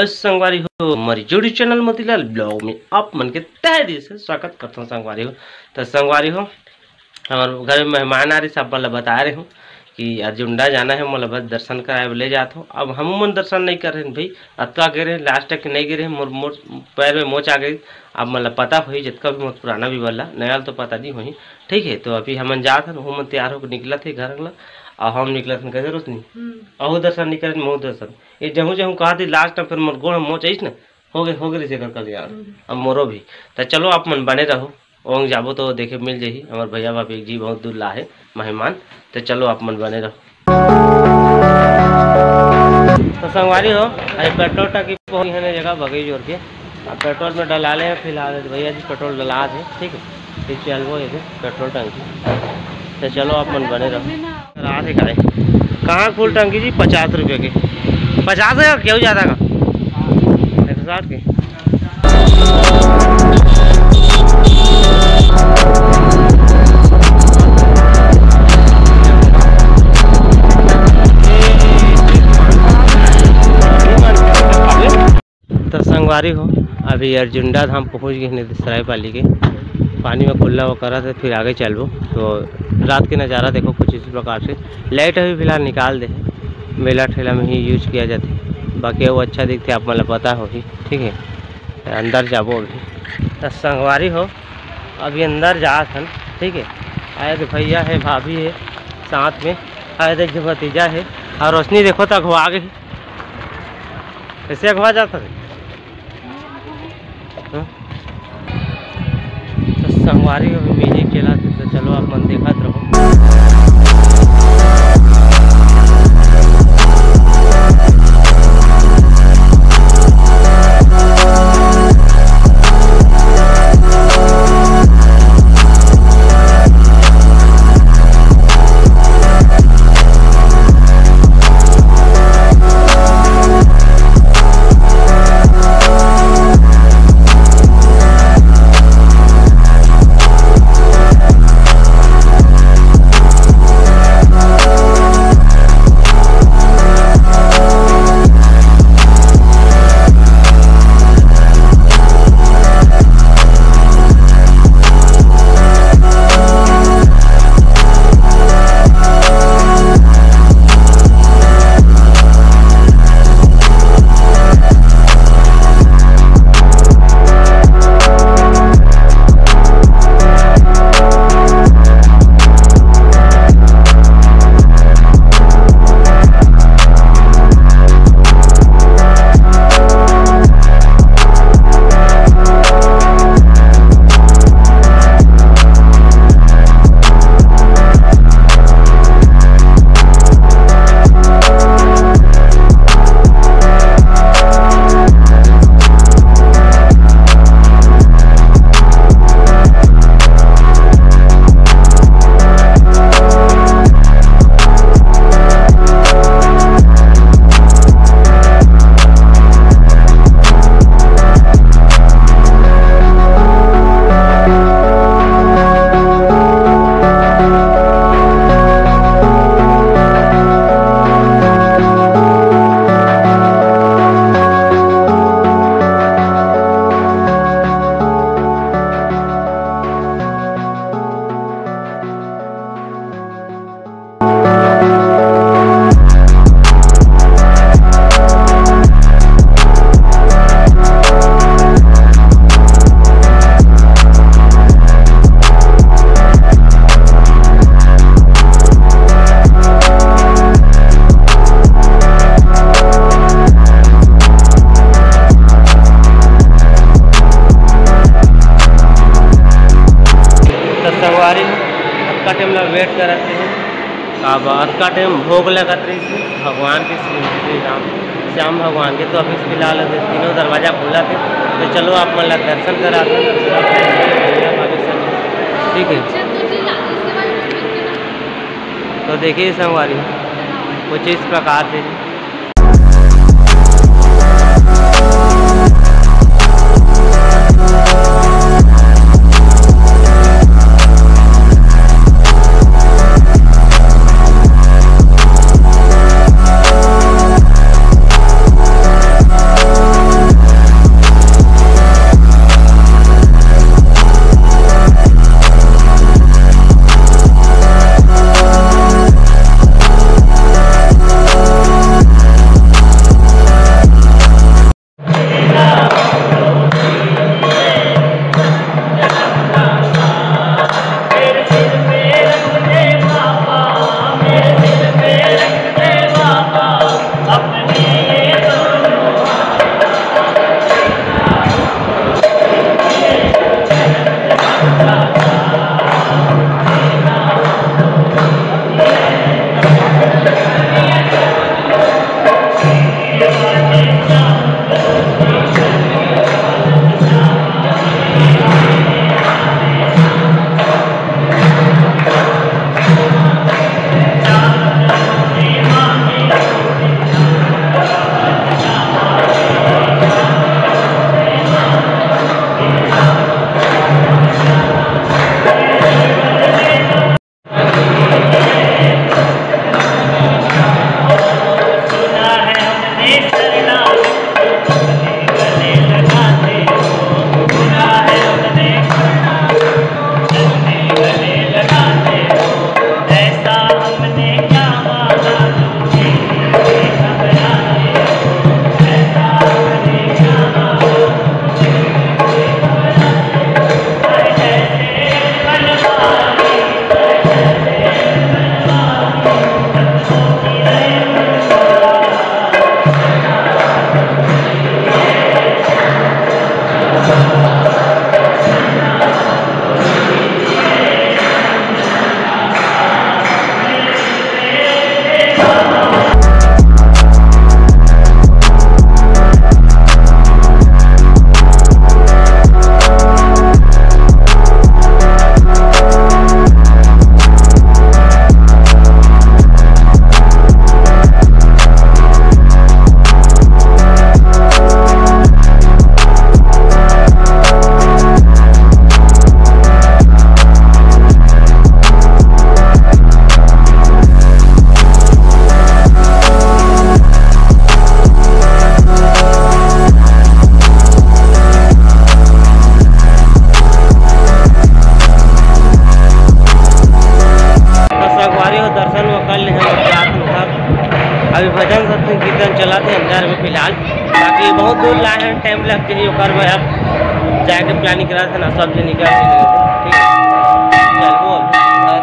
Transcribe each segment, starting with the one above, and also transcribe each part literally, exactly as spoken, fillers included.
संगवारी हो, हमर YouTube चैनल मोतीलाल ब्लॉग में आप मन के तहे दिल से स्वागत करथों संगवारी हो। तो संगवारी हो, हमर घर में मेहमान आ रहिस, सब मन ल बताए रहे हूँ कि अर्जुंडा जाना है, मोला बस दर्शन कराए बर ले जात हो। अब हम मन दर्शन नहीं कर रहे भाई, अतका गे रहे, लास्ट तक नहीं गे रहे, मोर मोर पैर में मोच आ गई। आप मन ल पता होही, जतका भी मोर पुराना भी बल्ला नया ल तो पता नहीं होही। ठीक है, तो अभी हमन जात हन, वो मन तैयार होकर निकलत हे घर ला, और हम निकलत हन कैसे रोशनी, हम्म। अहू दर्शन नहीं करन, महू दर्शन। ये जहूँ जहूँ कहा थी लास्ट टाइम, फिर मोर गोड़ मोच आइस ना, हो गए, हो गए से कर कल्याण। हम्म। अब मोरो भी। तो चलो, आप मन बने रहो, ओंग जाबो तो देखे मिल जाही। हमर भैया भाभी जी बहुत दूर ला है मेहमान, तो चलो, आप मन बने रहो। तो संगवारी हो, अरे पेट्रोल टंकी पहुँच है जगह बगई जोर के। अब पेट्रोल में डला ले हैं फिलहाल, भैया जी पेट्रोल डला दे, ठीक है, फिर चलबो ये पेट्रोल टंकी। तो चलो, आप मन बने रहो। रात है काय? कहाँ फुल टंकी जी? पचास रुपये के। पचास है, क्यों ज़्यादा का? एक सौ साठ के। तो संगवारी हो, अभी अर्जुंडा धाम पहुँच गए हैं सरायपाली के। पानी में कुल्ला वो करा थे, फिर आगे चलबो। तो रात के नज़ारा देखो कुछ इस प्रकार से। लाइट अभी फिलहाल निकाल दे हे, मेला ठेला में ही यूज किया जाते, बाकी वो अच्छा दिखते, आप मन ल पता होही। ठीक है, अंदर जाबो अभी। तो संगवारी हो, अभी अंदर जात हन। ठीक है, आए तो भैया है, भाभी है साथ में, आए देख जो भतीजा है, और रोशनी देखो तो अगवा गई। कैसे अगवा जाता है? हाँ? तो संगवारी अभी म्यूजिक चला, तो चलो, आप मन देखत रहो। तो संगवारी हो, अतका टाइम ला वेट करत रहे, काबर अतका टाइम भोग लगत रहिस भगवान के, श्री श्री राम श्याम भगवान के। तो अभी फिलहाल अभी तीनों दरवाजा खुला थे, तो चलो, आप मन ला दर्शन करा दो। ठीक है, तो देखिए संगवारी, कुछ इस प्रकार से तो लाहे टाइम लग जाही, ओकर बाद अब जाए के प्लानिंग करत हे ना, सब झन निकल के गए हे, ठीक है। चलबो अभी घर।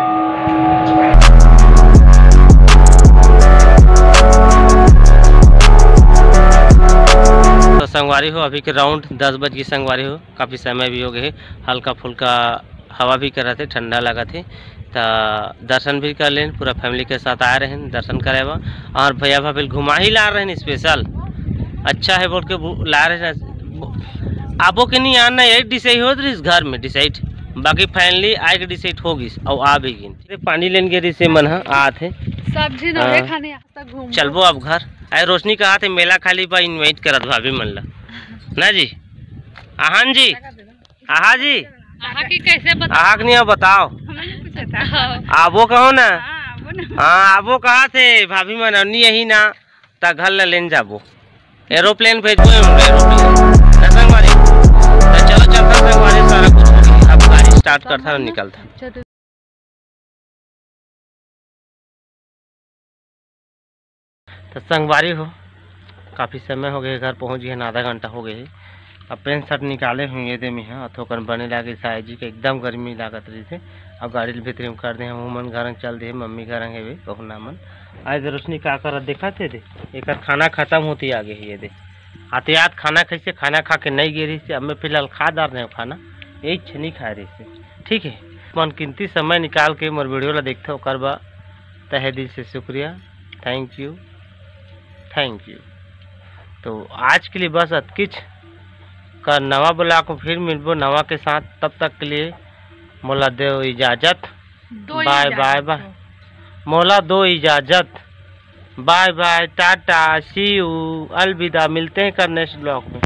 तो संगवारी हो, अभी के राउंड दस बज के संगवारी हो, काफ़ी समय भी हो गए हे, हल्का फुल्का हवा भी करत हे, ठंडा लगत हे। त दर्शन भी कर लेन, पूरा फैमिली के साथ आए रहेन दर्शन करे बर, और भैया भाभी घुमा ही ला रहेन स्पेशल। अच्छा है बोल के बु-, ला रहे ना, आबो के नहीं आना, यही डिसाइड होत रहिस घर में डिसाइड, बाकी फाइनली आए के डिसाइड हो गिस, और आ भी गिन। अरे पानी लेन के रिसे मन ह आत हे। सब्जी ना हाँ। खाने आज तक घूम चलबो अब घर। अरे रोशनी कहा थे मेला खाली बा इनवाइट करत भाभी मन ला। ना जी? आहान जी? आहा जी? आहा की कैसे बता? आहा के नहीं बताओ। हमने नहीं पूछा था। आबो कहो ना। हाँ, आबो ना। हाँ, आबो कहा थे भाभी मन अन्नी यही ना, ता घर ला लेन जाबो। एरोप्लेन भेजबो हम, एरोप्लेन। ना संगवारी? तो चलो चलता संगवारी, सारा कुछ हो गया। अब गाड़ी स्टार्ट करता और निकलता। तो संगवारी हो, काफ़ी समय हो गए, घर पहुँच गए, आधा घंटा हो गए। अब पैंट शर्ट निकाले हूँ, ये दे में है, थोकन बने लागे साया जी के, एकदम गर्मी लागत रही थे। अब गाड़ी ल भीतरी में कर दे, हम मन घर चल दे, मम्मी घर हेवे, पहुना मन। आज रोशनी का करत देखा थे दे, एकर खाना खत्म होती आगे है, ये दे। आते याद खाना खाइसे, खाना खा के नहीं गे रही से, अब मैं फिलहाल खा डार रहे हूँ खाना, यही छनी खा रही से। ठीक है, मन कीमती समय निकाल के मोर वीडियो ला देखते, ओकर बा तहे दिल से शुक्रिया। Thank you, thank you. तो आज के लिए बस अतकिच। का नवा ब्लॉग में फिर मिलबो नवा के साथ, तब तक के लिए मोला दो इजाजत। दो बाय इजाजत बाय बाय। दो। मोला दो इजाजत। बाय बाय, टाटा, सी यू, अलविदा। मिलते हैं कल नेक्स्ट ब्लॉग में।